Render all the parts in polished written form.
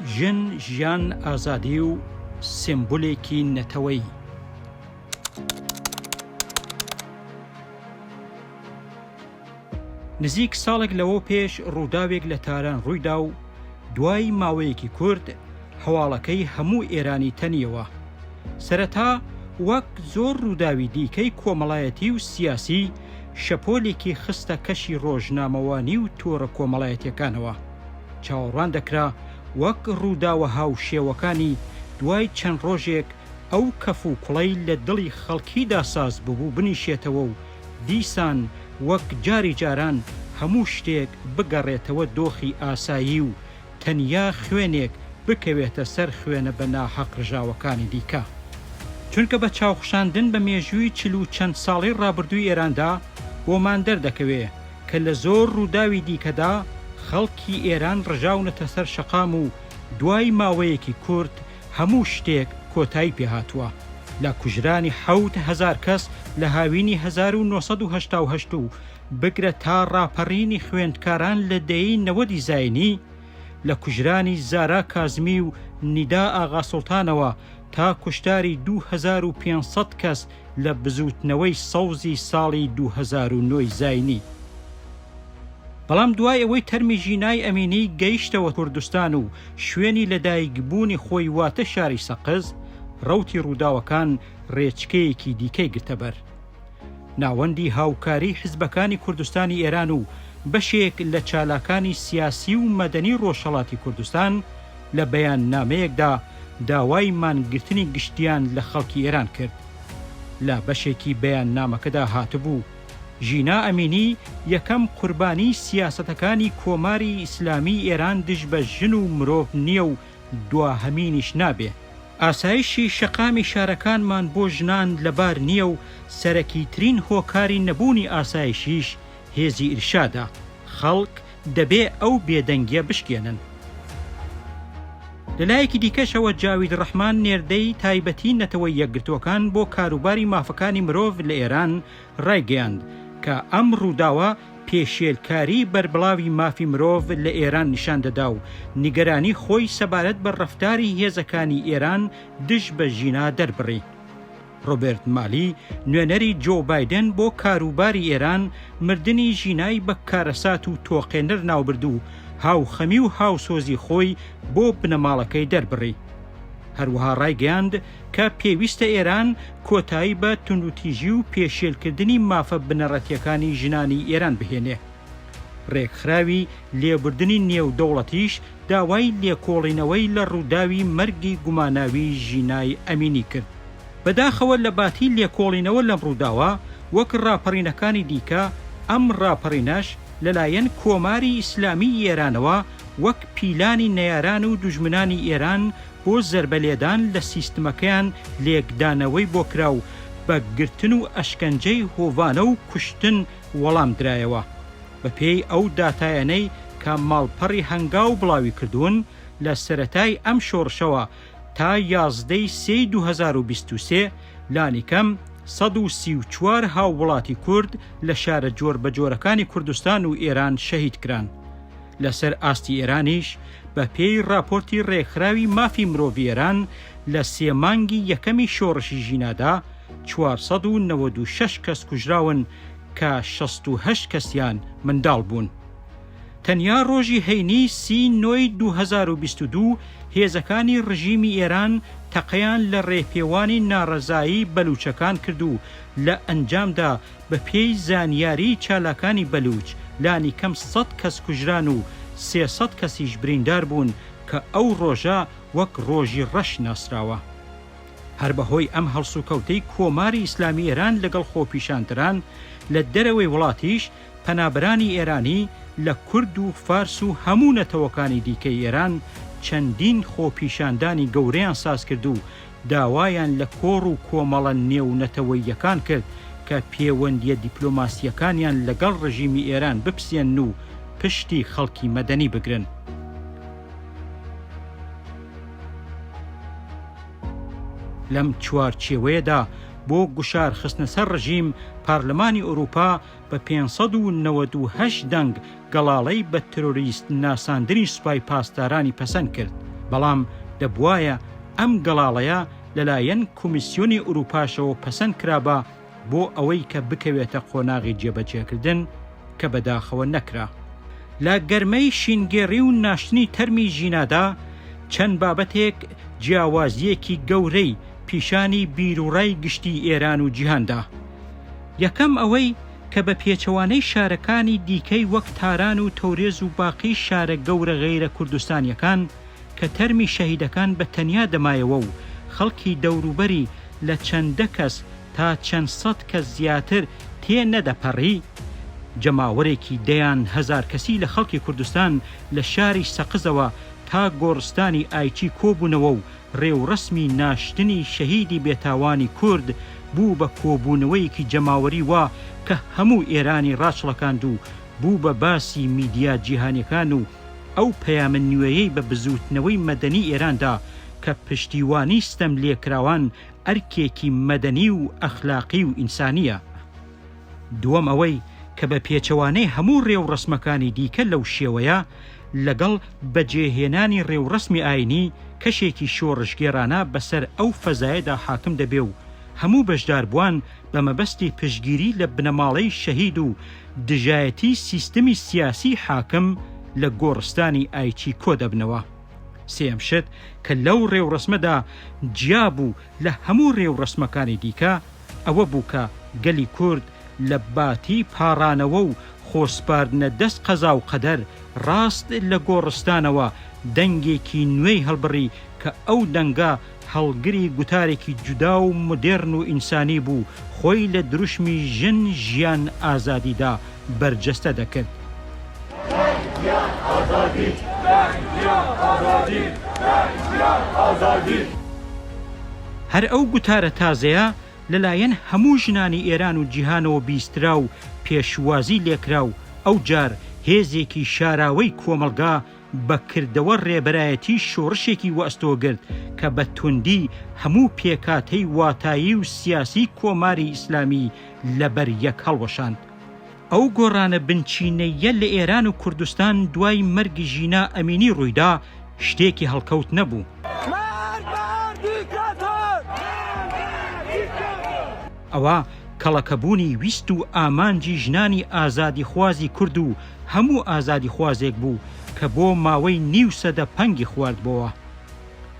ژن ژیان ئازادی و سیمبولێکی نەتەوەیی. نزیک ساڵێک لەوە پێش ڕووداوێک لە تاران ڕوویدا و دوای ماوەیەکی کورت هەواڵەکەی هەموو ئێرانی تەنیەوە. سەرەتا وەک زۆر ڕووداوی دیکەی کۆمەڵایەتی و سیاسی شەپۆلێکی خستە کەشی ڕۆژنامەوانی و تۆڕە کۆمەڵایەتیەکانەوە. چاوەڕوان دەکرا وەک ڕووداوە هاوشێوەکانی دوای چەند ڕۆژێک ئەو کەف و کوڵەی لە دڵی خەڵکیدا ساز ببوو بنیشێتەوە و دیسان وەک جاری جاران هەموو شتێک بگەڕێتەوە دۆخی ئاسایی و تەنیا خوێنێک بکەوێتە سەر خوێنە بە ناحەق ڕژاوەکانی دیکە. چونکە بە چاوخشاندن بە مێژووی چل و چەند ساڵەی ڕابردووی ئێراندا بۆمان دەردەکەوێ کە لە زۆر ڕووداوی دیکەدا خەڵکی ئێران ڕژاونەتە سەر شەقام و دوای ماوەیەکی کورت هەموو شتێک کۆتایی پێهاتووە. لە کوژرانی 7000 کەس لە هاوینی 1988 و بگرە تا ڕاپەڕینی خوێندکاران لە دەیەی نەوەدی زاینی، لە کوژرانی زارا کازمی و نیدا ئاغاسوڵتانەوە تا کوشتاری 2500 کەس لە بزووتنەوەی سەوزی ساڵی 2009 ی زاینی. بەڵام دوای ئەوەی تەرمی ژینای ئەمینی گەیشتەوە کوردستان و شوێنی لەدایکبوونی خۆی واتە شاری سەقز، ڕەوتی ڕووداوەکان ڕێچکەیەکی دیکەی گرتەبەر. ناوەندی هاوکاریی حزبەکانی کوردستانی ئێران و بەشێک لە چالاکانی سیاسی و مەدەنی ڕۆژهەڵاتی کوردستان لە بەیاننامەیەکدا داوای مانگرتنی گشتییان لە خەڵکی ئێران کرد. لە بەشێکی بەیاننامەکەدا هاتبوو، ژینا ئەمینی یەکەم قوربانیی سیاسەتەکانی کۆماری ئیسلامیی ئێران دژ بە ژن و مرۆڤ نییە و دواهەمینیش نابێ. ئاسایشی شەقامی شارەکانمان بۆ ژنان لەبار نییە و سەرەکیترین هۆکاری نەبوونی ئاسایشیش هێزی ئیرشادە، خەڵک دەبێ ئەو بێدەنگیە بشکێنن. لەلایەکی دیکەشەوە جاوید ڕەحمان نێردەی تایبەتی نەتەوە یەکگرتووەکان بۆ کاروباری مافەکانی مرۆڤ لە ئێران ڕایگەیاند کە ئەم ڕووداوە پێشێلکاریی بەربڵاوی مافی مرۆڤ لە ئێران نیشان دەدا و نیگەرانی خۆی سەبارەت بە ڕەفتاری هێزەکانی ئێران دژ بە ژینا دەربڕی. ڕۆبێرت مالی، نوێنەری جۆ بایدن بۆ کاروباری ئێران، مردنی ژینای بە کارەسات و تۆقێنەر ناوبرد و هاوخەمی و هاوسۆزی خۆی بۆ بنەماڵەکەی دەربڕی. هەروەها ڕایگەیاند کە پێویستە ئێران کۆتایی بە توندوتیژی و پێشێلکردنی مافە بنەڕەتییەکانی ژنانی ئێران بهێنێ. ڕێکخراوی لێبوردنی نێودەوڵەتیش داوای لێکۆڵینەوەی لە ڕووداوی مەرگی گوماناوی ژینای ئەمینی کرد. بەداخەوە لە باتی لێکۆڵینەوە لەم ڕووداوە، وەک ڕاپەڕینەکانی دیکە، ئەم ڕاپەڕینەش لەلایەن کۆماری ئیسلامیی ئێرانەوە وەک پیلانی نەیاران و دوژمنانی ئێران بۆ زەربەلێدان لە سیستمەکەیان لێکدانەوەی بۆ کرا و بە گرتن و ئەشکەنجەی هۆڤانە و کوشتن وەڵام درایەوە. بەپێی ئەو داتایانەی کە ماڵپەڕی هەنگاو بڵاوی کردوون، لە سەرەتای ئەم شۆڕشەوە تا 11 ی سێی 2023 لانیکەم 134 هاووڵاتی کورد لە شارە جۆربەجۆرەکانی کوردستان و ئێران شەهید کران. لەسەر ئاستی ئێرانیش، بە پێی ڕاپۆرتی ڕێکخراوی مافی مرۆڤی ئێران، لە سێ مانگی یەکەمی شۆڕشی ژینادا 496 کەس کوژراون کە 68 کەسیان منداڵ بوون. تەنیا ڕۆژی هەینی سی نۆی 2022 هێزەکانی ڕژیمی ئێران تەقەیان لە ڕێپێوانی ناڕەزایی بەلوچەکان کرد و لە ئەنجامدا بە پێی زانیاریی چالاکانی بەلوچ، لانیکەم سەد کەس کوژران و 300 کەسیش بریندار بوون کە ئەو ڕۆژە وەک ڕۆژی ڕەش ناسراوە. هەر بە هۆی ئەم هەڵسوکەوتەی کۆماری ئیسلامی ئێران لەگەڵ خۆپیشاندەران لە دەرەوەی وڵاتیش، پەنابەرانی ئێرانی لە کورد و فارس و هەموو نەتەوەکانی دیکەی ئێران چەندین خۆپیشاندانی گەورەیان سازکرد و داوایان لە کۆڕ و کۆمەڵە نێونەتەوەییەکان کرد کە پێوەندییە دیپلۆماسییەکانیان لەگەڵ ڕژیمی ئێران بپسێنن و پشتی خەڵکی مەدەنی بگرن. لەم چوارچێوەیەدا بۆ گوشار خستنە سەر ڕژیم، پارلمانی ئورووپا بە 598 دەنگ گەڵاڵەی بە ترۆریست ناساندنی سوپای پاسدارانی پەسەند کرد. بەڵام دەبوایە ئەم گەڵاڵەیە لەلایەن کومیسیۆنی ئورووپاشەوە پەسەند کرابا بۆ ئەوەی کە بکەوێتە قۆناغی جێبەجێکردن کە بەداخەوە نەکرا. لە گەرمەی شینگێڕی و ناشتنی تەرمی ژینادا چەند بابەتێک جیاوازییەکی گەورەی پیشانی بیروڕای گشتی ئێران و جیهان دا. یەکەم ئەوەی کە بە پێچەوانەی شارەکانی دیکەی وەک تاران و تەورێز و باقی شارە گەورە غەیرە کوردستانییەکان کە تەرمی شەهیدەکان بە تەنیا دەمایەوە و خەڵکی دەوروبەری لە چەند دە کەس تا چەند سەت کەس زیاتر تێ نەدەپەڕی، جەماوەرێکی دەیان هەزارکەسی لە خەڵکی کوردستان لە شاری سەقزەوە تا گۆڕستانی ئایچی کۆبوونەوە و ڕێوڕەسمی ناشتنی شەهیدی بێتاوانی کورد بوو بە کۆبوونەوەیەکی جەماوەری وا کە هەموو ئێرانی ڕاچڵەکاند و بوو بە باسی میدیا جیهانیەکان و ئەو پەیامە نوێیەی بە بزووتنەوەی مەدەنی ئێران دا کە پشتیوانی ستەملێکراوان ئەرکێکی مەدەنی و ئەخلاقی و ئینسانییە. دووەم ئەوەی کە بە پێچەوانەی هەموو ڕێوڕەسمەکانی دیکە لەو شێوەیە، لەگەڵ بەجێهێنانی ڕێوڕەسمی ئایینی، کەشێکی شۆڕشگێڕانە بەسەر ئەو فەزایەدا حاکم دەبێ و هەموو بەشداربووان بە مەبەستی پشتگیری لە بنەماڵەی شەهید و دژایەتی سیستمی سیاسیی حاکم لە گۆڕستانی ئایچی کۆدەبنەوە. سێیەم شت کە لەو ڕێوڕەسمەدا جیا بوو لە هەموو ڕێوڕەسمەکانی دیکە، ئەوە بوو کە گەلی کورد لە باتی پاڕانەوە و خۆسپاردنە دەست قەزا و قەدەر، ڕاست لە گۆڕستانەوە دەنگێکی نوێی هەڵبڕی کە ئەو دەنگە هەڵگری گوتارێکی جودا و مۆدێرن و ئینسانی بوو خۆی لە دروشمی ژن ژیان ئازادی دا بەرجەستە دەکرد. هەر ئەو گوتارە تازەیە لەلایەن هەموو ژنانی ئێران و جیهانەوە بیسترا و پێشوازی لێکرا و ئەوجار هێزێکی شاراوەی کۆمەڵگا بە کردەوە ڕێبەرایەتی شۆڕشێکی وەئەستۆ گرت کە بە توندی هەموو پێکهاتەی واتایی و سیاسی کۆماری ئیسلامی لەبەر یەک هەڵوەشاند. ئەو گۆڕانە بنچینەییە لە ئێران و کوردستان دوای مەرگی ژینا ئەمینی ڕوویدا، شتێکی هەڵکەوت نەبوو. ئەوە کەڵەکەبوونی ویست و ئامانجی ژنانی ئازادیخوازی کورد و هەموو ئازادیخوازێک بوو کە بۆ ماوەی نیو سەدە پەنگی خواردبۆوە.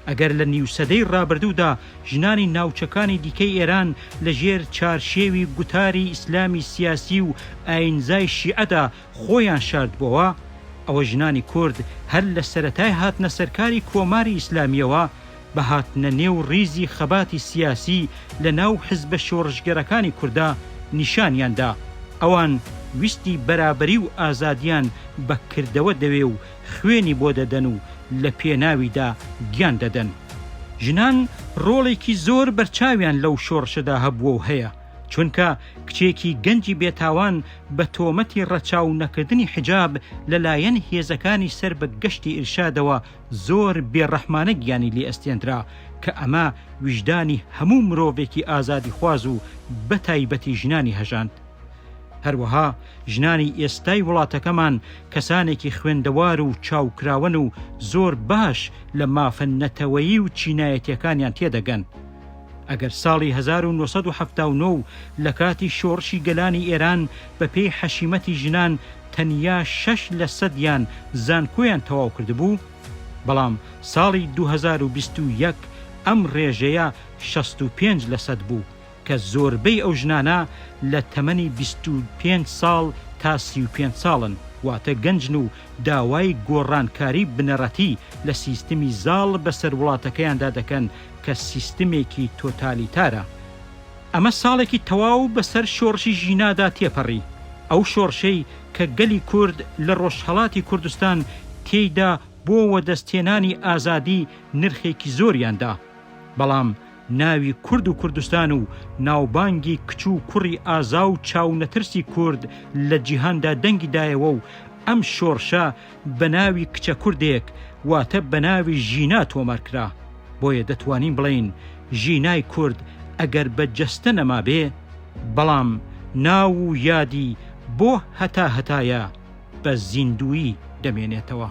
ئەگەر لە نیو سەدەی ڕابردوودا ژنانی ناوچەکانی دیکەی ئێران لە ژێر چارشێوی گوتاری ئیسلامی سیاسی و ئایینزای شیعەدا خۆیان شاردبۆوە، ئەوە ژنانی کورد هەر لە سەرەتای هاتنە سەرکاری کۆماری ئیسلامییەوە بە هاتنە نێو ڕیزی خەباتی سیاسی لە ناو حزبە شۆڕشگێڕەکانی کوردا نیشانیان دا ئەوان ویستی بەرابەری و ئازادیان بە کردەوە دەوێ و خوێنی بۆ دەدەن و لە پێناویدا گیان دەدەن. ژنان ڕۆڵێکی زۆر بەرچاویان لەو شۆڕشەدا هەبووە و هەیە، چونکە کچێکی گەنجی بێتاوان بە تۆمەتی ڕەچاو نەکردنی حیجاب لە لایەن هێزەکانی سەر بە گەشتی ئیرشادەوە زۆر بێڕەحمانە گیانی لێ ئەستێندرا کە ئەمە ویژدانی هەموو مرۆڤێکی ئازادیخواز و بەتایبەتی ژنانی هەژاند. هەروەها ژنانی ئێستای وڵاتەکەمان کەسانێکی خوێندەوار و چاوکراوەن و زۆر باش لە مافە نەتەوەیی و چینایەتیەکانیان تێدەگەن. ئەگەر ساڵی 1979 و لە کاتی شۆڕشی گەلانی ئێران بە پێی حەشیمەتی ژنان تەنیا شەش لە سەدیان زانکۆیان تەواو کردبوو، بەڵام ساڵی 2021 ئەم ڕێژەیە 65 لە سەد بوو. کە زۆربەی ئەو ژنانە لە تەمەنی 25 ساڵ تا 35 ساڵن، واتە گەنجن و داوای گۆڕانکاری بنەڕەتی لە سیستمی زاڵ بەسەر وڵاتەکەیاندا دەکەن کە سیستمێکی تۆتالیتارە. ئەمە ساڵێکی تەواو بەسەر شۆڕشی ژینادا تێپەڕی، ئەو شۆڕشەی کە گەلی کورد لە ڕۆژهەڵاتی کوردستان تێیدا بۆ وەدەستهێنانی ئازادی نرخێکی زۆریان دا، بەڵام ناوی کورد و کوردستان و ناوبانگی کچ و کوڕی ئازا و چاونەترسی کورد لە جیهاندا دەنگی دایەوە و ئەم شۆڕشە بە ناوی کچە کوردێک واتە بە ناوی ژینا تۆمار کرا. بۆیە دەتوانین بڵێین ژینای کورد ئەگەر بە جەستە نەمابێ، بەڵام ناو و یادی بۆ هەتاهەتایە بە زیندوویی دەمێنێتەوە.